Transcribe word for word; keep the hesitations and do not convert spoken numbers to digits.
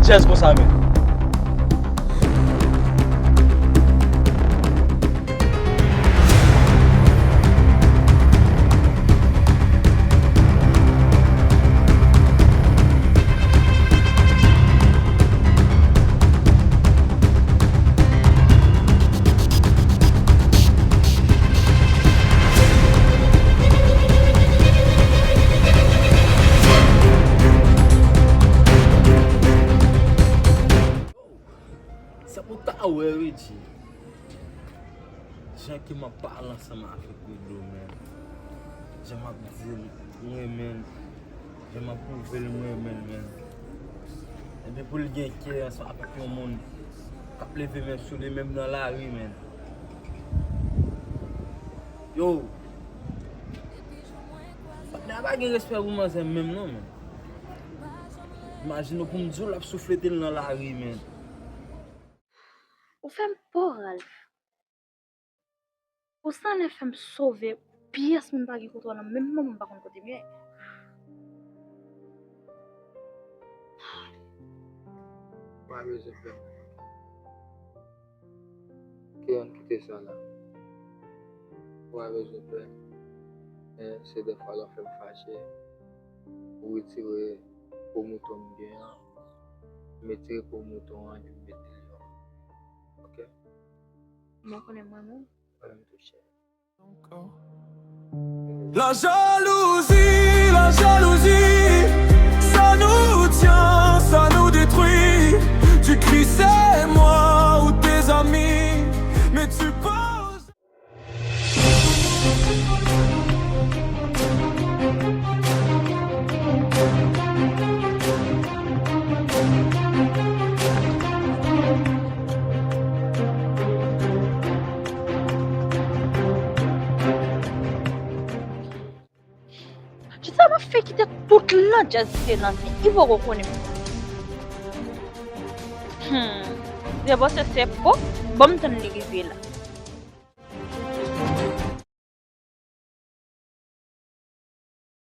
Djaz konsa menm. Sa pou ta wè, wi, G. Jan ke m ap pale ansanm avèk Wido, men. Jan m ap di l, m renmen l. Jan m ap pwouve l, m renmen l, men. Epi pou l gen kè ansanm avèk yon moun k ap leve men sou li, menm nan lari, men. Yo! Patnè a pa gen respè pou manzè menm, non, men. Imajine w pou m di w l ap souflete l nan lari, men. Ou fè m pè, Ralph. Ou sanlè fè m sove, pyès moun pa gen kote w nan menm moman m pa konn kote m ye. Pa bezwen pè. Ke ann kite sa la. Ou pa bezwen pè. Men se dèfwa lè w fè m fache, ou retire po mouton m gen an, m retire po mouton an, epi m mete l deyò. Oke? Mwen konnen mwen menm. Mwen menm tou, cheri. La jalousie, la jalousie, ça nous tient, ça nous détruit. Tu cries, c'est moi ou tes amis, mais tu poses. Kisa m ap fè kite tout lan djaz ki te lanse? Li poko konnen m. Hmm. Debò se sepo, ban m tann li rive la.